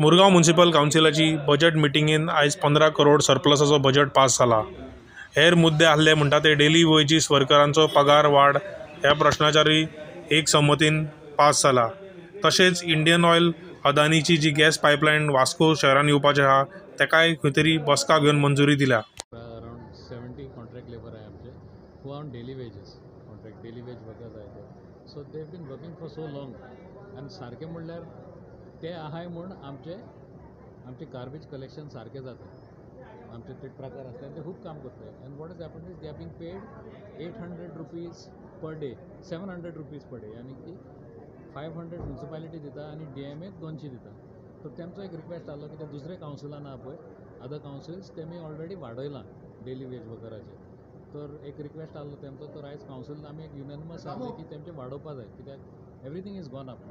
Murgaon municipal कावन्सिलाची budget मिटिंगेन आयज 15 crore सरप्लसाचो budget pass जाला. हेर मुद्दे आहले म्हणटा ते डेली वेजीस वर्करांचो पगार वाड ह्या प्रश्नाचेरूय एक सहमतीन पास जाला. तशेंच Indian oil अदानीची G gas pipeline Vasco शहरान येवपाची आहा तेकाय खंय तरी बसका घेवन मंजुरी दिल्या. अराउंड 70 कॉन्ट्रॅक्ट लेबर आहे आमचे who are on daily wages, contract daily wage workers आहे ते. So they have been working for so long आनी सारकें म्हणल्यार ते आहाय म्हूण आमचे आमचे गार्बेज कलेक्शन सारकें जाता. आमचे ते ट्रकार आसले ते खूब काम करतले. And what is happen is they are being paid 800 rupees per day, 700 rupees per day, यानी की 500 म्युनिसिपालिटी दिता आनी डी एम एक 200 दिता. तर तेमचो एक रिक्वेस्ट आहलो की ते दुसरे कावन्सिलान आहा पळय, अदर कावन्सिल्स तेमी ऑलरेडी वाडयलां डेली वेज वर्कराचेर. तर एक रिक्वेस्ट आहलो तेमचो, तर आयज कावन्सिल आमी एक युनॅनिमस आहले की तेमचें वाडोवपा जाय, कित्याक everything is gone up.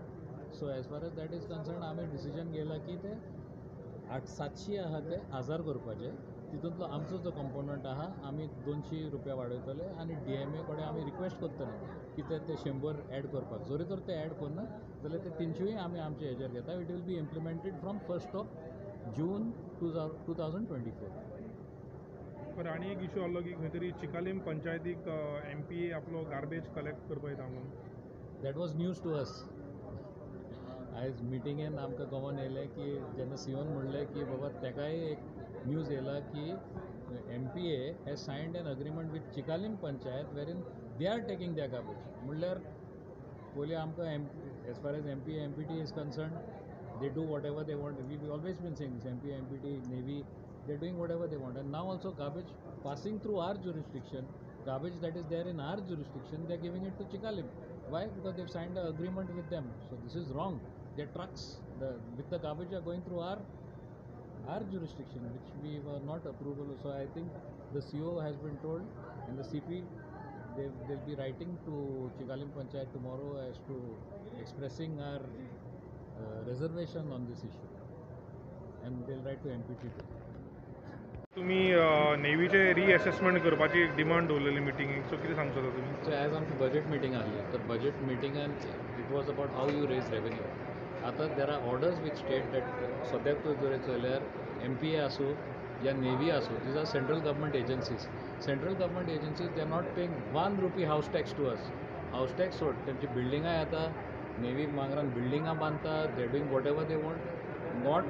So as far as that is concern आमी डिसिजन घेयला की ते 800-700 आहा ते 1000 करपाचे. तितूंतलो आमचो जो कंपोनंट आहा आमी 200 रुपया वाडयतले आनी डी एम ए कडेन आमी रिक्वेस्ट करतले की ते 100 एड करपाक. जरी तर ते एड करना जाल्यार ते 300 आमी आमचे हेजेर घेता. It will be implemented from 1 June 2024. बरें, आनी एक इशू आहलो की खंय तरी चिकालीम पंचायतीक एम पी ए आपलो गार्बेज कलेक्ट करपाक येता म्हणून. That was news to us. आयज मिटिंगेन आमकां कमोन येयलें की जेन्ना सीओन म्हणलें की बाबा तेकाय एक न्यूज येयला की M P A has signed an agreement with Chicalim panchayat wherein they are taking their garbage. म्हणल्यार पयलीं आमकां M as far as M P A M P T is concern they do whatever they want. We always been saying this, M P A M P T Navy they are doing whatever they want. And now also garbage passing through our jurisdiction, garbage that is there in our jurisdiction, they are giving it to Chicalim. Why? Because they have signed an agreement with them. So this is wrong. Their trucks with the garbage are going through our jurisdiction, which we were not approval. So I think the CO has been told and the CP, they'll be writing to Chicalim Panchayat tomorrow as to expressing our reservation on this issue, and they'll write to MPT too. तुमी नेवीचे रिएसेसमेंट करपाची एक demand दवरलेली मिटिंगेक, so कितें सांगता तुमी? So as आमची budget meeting आहली तर budget मिटिंगान it was about how you raise revenue. आतां there are orders which state that सद्याक तूं जर चोयल्यार एम पी ए आसूं या नेवी आसूं, these are central government agencies. Central government agencies they are not paying 1 rupee house tax to us. House tax सोड, तेमची बिल्डिंगां येता, नेवी मांगरान बिल्डिंगां बांदता, they are doing whatever they want. Not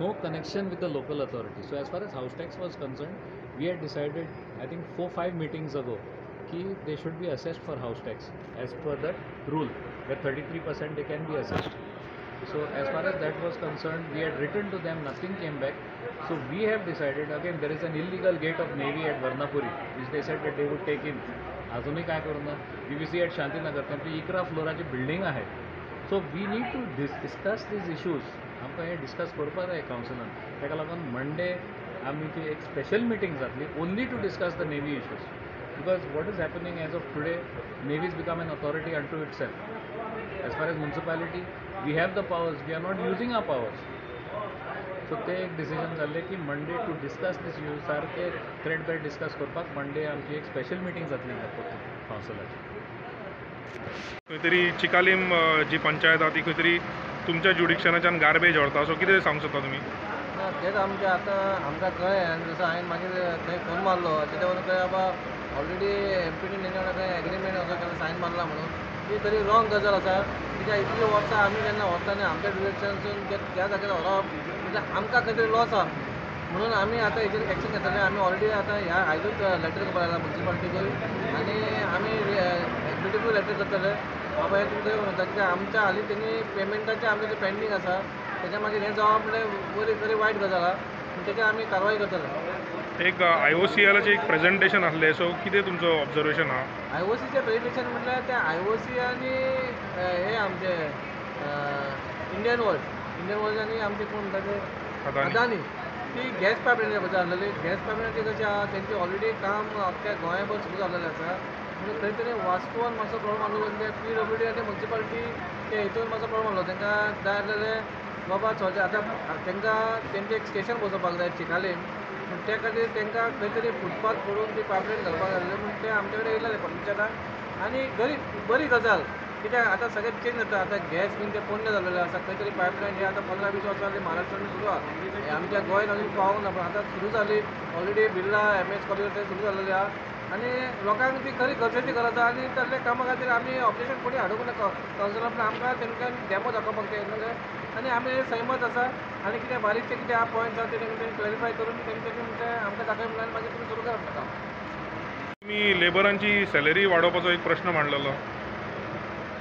no connection with the local authority. So as far as house tax was concerned, we had decided I think 4-5 meetings ago ki they should be assessed for house tax as per the rule where 33% they can be assessed. So as far as that was concerned, we had written to them, nothing came back. So we have decided, again there is an illegal gate of Navy at Varnapuri which they said that they would take in. Ajunय काय करूं ना, BBC at Shantinagar तेमची 11 फ्लोराची building आहे. So we need to discuss these issues. आमकां हें discuss करपाक जाय कावन्सिलान. ताका लागून मंडे आमची एक स्पेशल मिटींग जातली only to discuss the navy issues, because what is happening as of today, navy is become an authority unto itself. As far as municipality we have the powers, we are not using our powers. So ते एक decision जाल्लें की Monday to discuss this issues, सारके thread बेर discuss करपाक Monday आमची एक special meeting जातली कावन्सिलाची. खंय तरी चिकालीम जी पंचायत आहा ती खंय तरी तुमच्या ज्युडिक्शनाच्यान गार्बेज व्हरता, सो कितें सांगू शकता तुमी? ना तेच आमचें आतां आमकां कळ्ळें आनी जसो हांवें मागीर थंय फोन मारलो तेजे वरून कळ्ळें बाबा ऑलरेडी एम पी टी तेंच्या वांगडा खंय एग्रीमेंट असो केलो, सायन मारला म्हणून. ती तरी रॉंग गजाल आसा, कित्याक इतलीं वर्सां आमी जेन्ना व्हरता न्ही आमच्या डिरेक्शनसून त्या जाग्यार व्हरप म्हणजे आमकां खंय तरी लॉस आहा. म्हणून आमी आतां हेजेर एक्शन घेतले. आमी ऑलरेडी आतां ह्या आयजूच लेटर बरयला म्युनिसिपालिटीकूय आनी आमी एम पी टीकूय लेटर करतले बाबा हें तुमकां म्हणटा, कित्याक आमच्या हालीं तेणी पेमेंटाचें आमचें जें पेंडींग आसा तेच्या मागीर हें जावप म्हणल्यार बरी बरी वायट गजाल आहा, पूण तेचेर आमी कारवाय करतले. एक I ओ सी एलाचें एक प्रेजेंटेशन आसलें, सो कितें तुमचो ऑब्जर्वेशन आहा? I ओ सीचें प्रेजेंटेशन म्हटल्यार तें I ओ सी आनी हे आमचे इंडियन ऑयल, इंडियन ऑयल आनी आमचे कोण म्हणटा ते अदानी, ती गॅस पायपलायना बद्दल आसलेली. गॅस पायपलायनाची कशें आहा, तेंचे ऑलरेडी काम अख्ख्या गोंयभर सुरू जाल्लेलें आसा. म्हणून खंय तरी वास्कोन मातसो प्रॉब्लम आसलो, म्हणजे पी डब्ल्यू डी आनी म्युनिसिपालिटी ते हितून मातसो प्रॉब्लम आसलो. तांकां जाय आसलेलें बाबा चलचें आतां तांकां तेंचें एक स्टेशन बसोवपाक जाय चिकालीम, पूण त्या खातीर तांकां खंय तरी फुटपाथ करून ती पायपलायन घालपाक जाय आसलें. पूण तें आमचे कडेन येयलेलें परमिशनाक आनी बरी गजाल. कित्याक आतां सगळें चेंज जाता, आतां गॅस बीन ते पोन्ने जाल्लेले आसा, खंय तरी पायपलायन हे आतां 15-20 वर्सां जालीं महाराष्ट्रान सुरू आहा, आमच्या गोंयान अजून पावूंक ना, पूण आतां सुरू जाली ऑलरेडी बिर्ला MS college थंय सुरू जाल्लेली आहा आनी लोकांक ती खरी गरजेची गरज आहा आनी तसल्या कामा खातीर आमी ऑब्जेक्शन कोणी हाडूंक ना कावन्सिलान, पूण आमकां तांकां डेमो दाखोवपाक जाय आनी आमी सहमत आसा आनी कितें बारीकशें कितें आहा पॉयंट्स आहा ते तांकां क्लॅरिफाय करून तेंच्यांनी आमकां दाखय म्हणलें आनी मागीर तुमी सुरू करात काम. तुमी लेबरांची सॅलरी वाडोवपाचो एक प्रश्न मांडलेलो,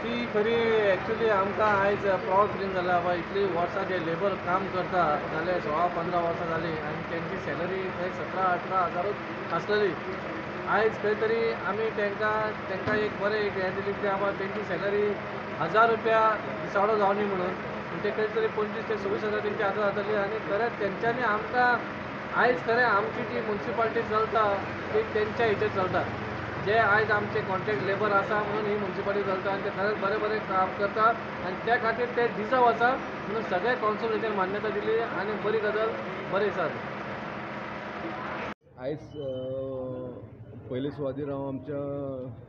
ती खरी एक्चुली आमकां आयज प्रावड फिलींग जाला बाबा इतली वर्सां जे लेबर काम करता जाल्यार 16-15 वर्सां जालीं आनी तेंची सॅलरी थंय 17-18 हजारूच आसलेली. आयज खंय तरी आमी तांकां एक बरें एक हें दिली की बाबा तेंची सॅलरी 1000 रुपया दिसावडो जावनी म्हणून, पूण ते खंय तरी 25 ते 26 हजार तेंची आतां जातली आनी खरेंच तेंच्यांनी आमकां आयज खरें आमची जी मुन्सिपालिटी चलता ती तेंच्या हेचेर चलता, जे आयज आमचे कॉन्ट्रॅक्ट लेबर आसा म्हणून ही मुन्सिपालिटी चलता आनी ते खरेंच बरें बरें काम करता आनी त्या खातीर ते डिजर्व आसा म्हणून सगळे कावन्सिल हेचेर मान्यता दिली आनी बरी गजाल बरी आसा. आयज पयले सुवातीर हांव आमच्या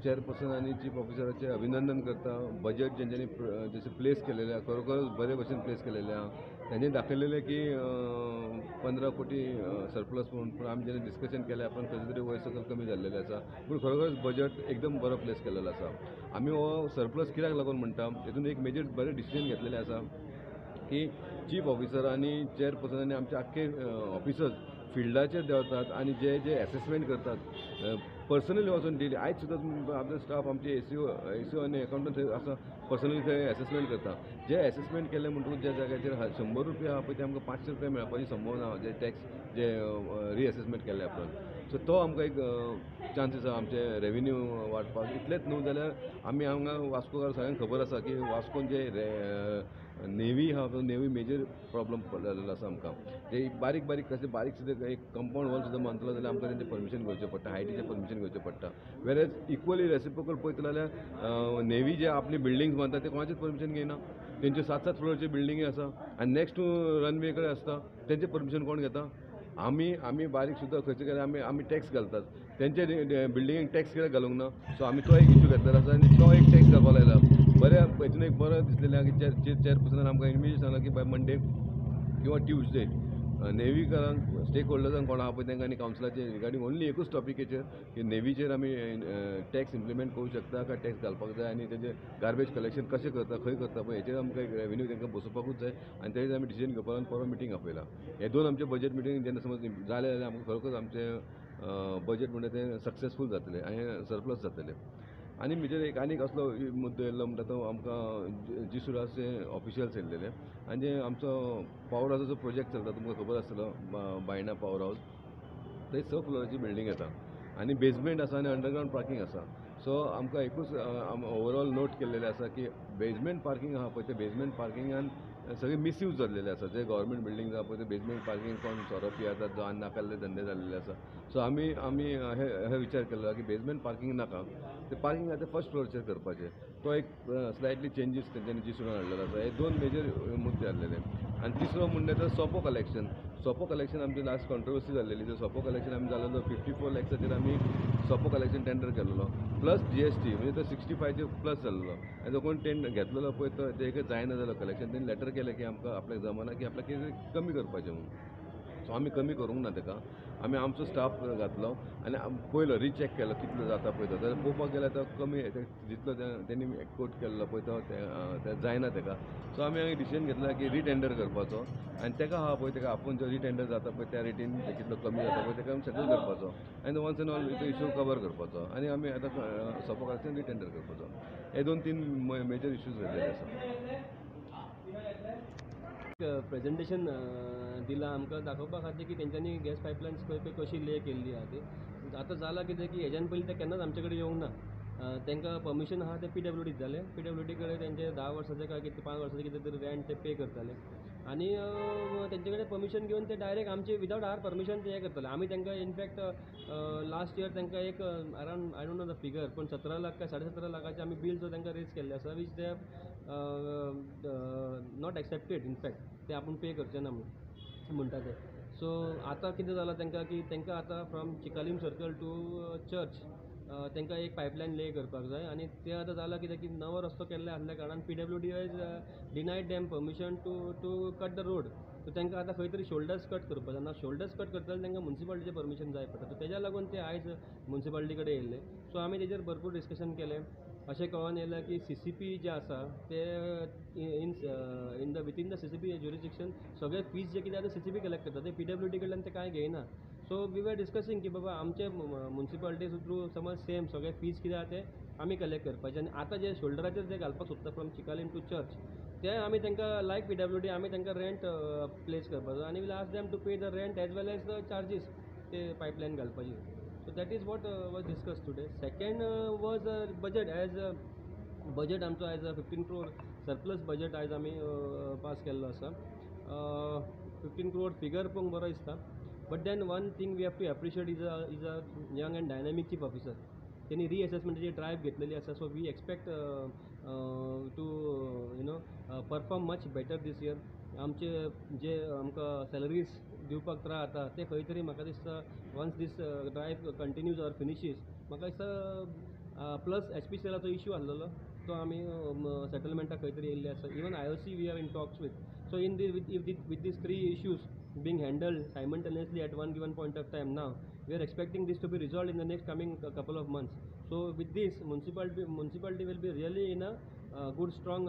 चेअरपर्सन आनी चीफ ऑफिसराचें अभिनंदन करता. बजेट जेंच्यांनी जशें प्लेस केलेलें आहा खरोखरच बरे भशेन प्लेस केलेलें आहा. तेंच्यांनी दाखयलेलें की 15 कोटी सरप्लस म्हणून, पूण आमी जेन्ना डिस्कशन केलें आपण खंय तरी वयर सकयल कमी जाल्लेलें आसा, पूण खरोखरच बजेट एकदम बरो प्लेस केलेलो आसा. आमी हो सरप्लस कित्याक लागून म्हणटा, हेतून एक मेजर बरें डिसिजन घेतलेलें आसा की चीफ ऑफिसर आनी चेअरपर्सन आनी आमचे आख्खे ऑफिसर्स फिल्डाचेर देंवतात आनी जे जे एसेसमेंट करतात पर्सनली वचून डेली. आयज सुद्दां आमचो स्टाफ आमचे एसीओ आनी एकाउंटंट थंय आसा, पर्सनली थंय एसेसमेंट करता. जे एसेसमेंट केलें म्हणटकूच ज्या जाग्याचेर 100 रुपया आहा पळय ते आमकां 500 रुपया मेळपाची संभावना आहा, जे टॅक्स जे रिएसेसमेंट केल्ले उपरांत. सो तो आमकां एक चान्स आसा आमचे रेवेन्यू वाडपाक. इतलेंच न्हू जाल्यार आमी हांगा वास्कोकार सगळ्यांक खबर आसा की वास्कोन जे नेवी आहा तो नेवी मेजर प्रॉब्लम जाल्लो आसा आमकां. ते बारीक बारीक कसले बारीक सुद्दां एक कंपाउंड वॉल सुद्दां बांदतलो जाल्यार आमकां तेंचें परमिशन घेवचें पडटा, हायटीचें परमिशन घेवचें पडटा. वेरेज इक्वली रेसिप्रोकल पळयतलो जाल्यार नेवी जे आपली बिल्डिंग्स बांदता ते कोणाचेच परमिशन घेयना. तेंच्यो 7-7 फ्लोरच्यो बिल्डिंगी आसा आनी नेक्स्ट टू रनवे कडेन आसता, तेंचें परमिशन कोण घेता? आमी आमी बारीक सुद्दां खंयचे कडेन आमी आमी टॅक्स घालतात, तेंचे बिल्डिंगेक टॅक्स कित्याक घालूंक ना? सो आमी तो एक इशू घेतलेलो आसा आनी तो एक टॅक्स घालपाक लायला. बरें हेतून एक बरें दिसलेलें आहा की चेअरपर्सनान आमकां इमिजिएट सांगलां की बाय मंडे किंवा ट्युजडे नेवीकारांक स्टेक होल्डर्सांक कोण आहा पळय तांकां आनी कावन्सिलाचेर रिगार्डींग ओन्ली एकूच टॉपिकेचेर की नेवीचेर आमी टॅक्स इम्प्लिमेंट करूं शकता काय टॅक्स घालपाक जाय आनी तेजें गार्बेज कलेक्शन कशें करता खंय करता पळय हेचेर आमकां एक रेवेन्यू तांकां बसोवपाकूच जाय आनी तेजेर आमी डिसिजन घेवपाक आनी परवा मिटींग आपयला. हे दोन आमचे बजेट मिटींग जेन्ना समज जालें जाल्यार आमकां खरोखर आमचें बजेट म्हणटा तें सक्सेसफूल जातलें आनी सरप्लस जातलें. आनी मेजर एक आनीक असलो मुद्दो येयल्लो म्हणटा तो आमकां जीसुराचे ऑफिशियल्स येयल्लेले आनी जे आमचो पावर हावसाचो प्रोजेक्ट चलता तुमकां खबर आसतलो, बायणा पावर हावस, थंय 6 फ्लोराची बिल्डींग येता आनी बेजमेंट आसा आनी अंडरग्रावंड पार्कींग आसा. सो आमकां एकूच ओवरऑल नोट केल्लेलें आसा की बेजमेंट पार्कींग आहा पळय ते बेजमेंट पार्किंगान सगळे मिसयूज जाल्लेले आसा. जे गव्हर्मेंट बिल्डींग आहा पळय ते बेजमेंट पार्कींग कोण सोरो पियेतात जो आनी नाका धंदे जाल्लेले आसा. सो आमी आमी हे विचार केल्लो की बेजमेंट पार्कींग नाका, ते पार्कींग आतां फर्स्ट फ्लोरचेर करपाचें. तो एक स्लायटली चेंजीस तेंच्यांनी जिसून हाडलेलो आसा. हे दोन मेजर मुद्दे आहलेले. आनी तिसरो म्हणटा तो सोपो कलेक्शन. सोपो कलेक्शन आमची लास्ट कॉन्ट्रोवर्सी जाल्लेली. तो सोपो कलेक्शन आमी जालेलो 54 लॅक्साचेर आमी सोपो कलेक्शन टेंडर केलेलो प्लस GST म्हणजे तो 65 प्लस जाल्लो आनी जो कोण टेंडर घेतलेलो पळय तो तेका जायना जालो कलेक्शन. तेणी लेटर केलें की आमकां आपल्याक जमना की आपल्याक कितें कमी करपाचें म्हणून. सो आमी कमी करूंक ना तेका, आमी आमचो स्टाफ घातलो आनी पयलो रिचॅक केलो कितलो जाता पळय तो. जाल्यार पळोवपाक गेल्यार तो कमी जितलो तेणी कोट केल्लो पळय तो ते जायना तेका. सो आमी डिसिजन घेतला की रिटेंडर करपाचो आनी तेका आहा पळय तेका आपूण जो रिटेंडर जाता पळय त्या रेटीन कितलो कमी जाता पळय तेका आमी सेटल करपाचो आनी वन्स एंड ऑल तो इशू कवर करपाचो आनी आमी आतां सोपो कलेक्शन रिटेंडर करपाचो. हे 2-3 मेजर इश्यूज जाल्ले आसा. प्रेजेंटेशन दिलां आमकां दाखोवपा खातीर की तेंच्यांनी गॅस पायपलायन्स खंय खंय कशी ले केल्ली आहा ती. आतां जालां कितें की हेज्यान पयलीं ते केन्नाच आमचे कडेन येवंक ना. तांकां परमिशन आहा तें PWD जालें. PWD कडेन तेंचे 10 वर्साचें काय कितें 5 वर्साचें कितें तरी रेंट ते पे करताले आनी तेंचे कडेन परमिशन घेवन ते डायरेक्ट आमचे विदावट our permission ते हें करताले. आमी तांकां इनफॅक्ट लास्ट इयर तांकां एक around I don't know the figure पूण 17 लाख काय 17.5 लाखाचें आमी बील जो तांकां रेज केल्लें आसा which they not accepted. In fact ते आपूण पे करचे ना म्हणटा ते. सो आतां कितें जालां तांकां की तांकां आतां from Chicalim circle to church तांकां एक पायपलायन ले करपाक जाय आनी तें आतां जालां कितें की नवो रस्तो केल्ले आसल्या कारणान PWD has denied them permission to cut the road. So तांकां आतां खंय तरी शोल्डर्स कट करपाक जाय. ना शोल्डर्स कट करता जाल्यार तांकां मुन्सिपालिटीचें परमिशन जाय पडटा. सो तेज्या लागून ते आयज मुन्सिपालिटी कडेन येयल्ले. सो आमी तेजेर भरपूर डिस्कशन केलें. अशें कळोन येयलां की CCP जे आसा ते in the within the CCP jurisdiction सगळे फीज जे कितें आतां CCP collect करता, ते PWD कडल्यान ते कांय घेयना. सो we were discussing की बाबा आमचे मुन्सिपालिटी थ्रू समज सेम सगळे फीज कितें आहा ते आमी कलेक्ट करपाचे आनी आतां जे शोल्डराचेर जे घालपाक सोदता फ्रॉम चिकालीम टू चर्च ते आमी तांकां लायक PWD आमी तांकां रेंट प्लेस करपाचो आनी we'll ask them to pay the rent as well as the charges ते पायपलायन घालपाची. So that is what was discussed today. Second was budget. As budget आमचो आयज 15 crore surplus budget आयज आमी पास केल्लो आसा. 15 crore figure पळोवंक बरो दिसता, but then one thing we have to appreciate is a young and dynamic chief officer. तेणी रिएसेसमेंटाची ड्रायव घेतलेली आसा. So we expect to you know perform much better this year. आमचे जे आमकां सॅलरीज दिवपाक त्रास जाता ते खंय तरी म्हाका दिसता once this drive continues or finishes म्हाका दिसता प्लस HPCLाचो इश्यू आसलेलो तो आमी सेटलमेंटाक खंय तरी येयल्ले आसा. Even IOC we are in talks with. So in the with these three issues being handled simultaneously at one given point of time, now we are expecting this to be resolved in the next coming couple of months. So with this municipality will be really in a good strong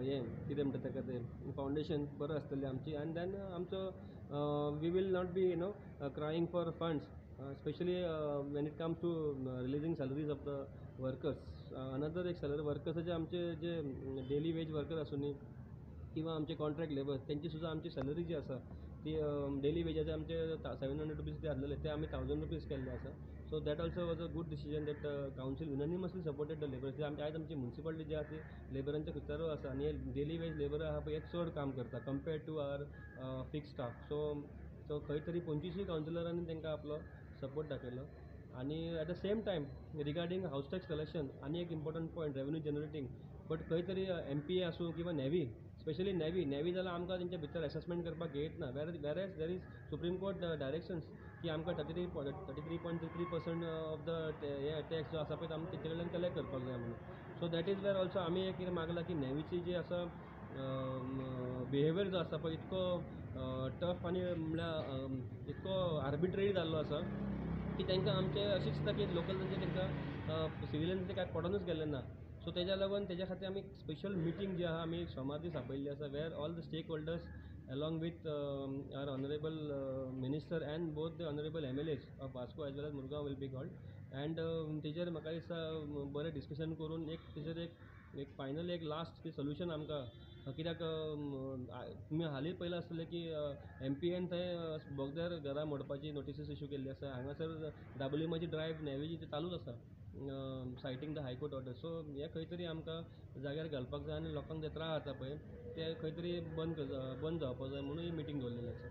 हें कितें म्हणटा ताका तें foundation बरें आसतलें आमची. आनी देन आमचो we will not be you know crying for funds, specially when it comes to releasing salaries of the workers. Another एक सॅलरी वर्कर्साचे आमचे जे डेली वेज वर्कर आसूं किंवा आमचे कॉन्ट्रॅक्ट लेबर्स तेंची सुद्दां आमची सॅलरी जी आसा ती डेली वेजाचे आमचे 700 रुपीज ते आसलेले ते आमी 1000 रुपीज केल्ले आसा. So that also was a good decision that council unanimously supported the labours. आमचे आयज आमची मुन्सिपालिटी जी आसा ती लेबरांच्या खुचारूच आसा आनी हे डेली वेज लेबर आहा पळय हे चड काम करता compared to our fix staff. So so खंय तरी 25 कावन्सिलरांनी तांकां आपलो सपोर्ट दाखयलो. आनी at the same time regarding house tax collection आनी एक important point revenue generating, but खंय तरी MPA आसूं किंवा नॅवी, स्पेशली नॅवी नॅवी जाल्यार आमकां तेंच्या भितर एसेसमेंट करपाक घेयत ना. Whereas there is Supreme Court directions की आमकां 33.33% ऑफ the हे टॅक्स जो आसा पळय तो आमी तेंचे कडल्यान कलेक्ट करपाक जाय म्हणून. So that is where also आमी एक कितें मागलां की नॅवीची जी आसा बिहेवियर जो आसा पळय इतको टफ आनी म्हणल्यार इतको आर्बिट्ररी जाल्लो आसा की तांकां आमचें अशें दिसता की लोकल तांचे तांकां सिविलियन्स कांय पडोनूच गेल्लें ना. सो तेज्या लागून तेज्या खातीर आमी स्पेशल मिटींग जी आहा आमी सोमार दीस आपयल्ली आसा where all the stakeholders along with our honourable minister and both the honourable MLAs of Vasco as well as Murgaon will be called. And तेजेर म्हाका दिसता बरें डिस्कशन करून एक तेजेर एक फायनल एक लास्ट सोल्युशन आमकां, कित्याक तुमी हालींच पळयलां आसतलें की MPAन थंय बोगद्यार घरां मोडपाची नोटिसीस इशू केल्ली आसा. हांगासर दाबोलिमाची ड्रायव नॅवीची चालूच आसा citing the high court order. So हें खंय तरी आमकां जाग्यार घालपाक जाय आनी लोकांक जे त्रास जाता पळय ते खंय तरी बंद जावपाक जाय म्हणून ही मिटींग दवरलेली आसा.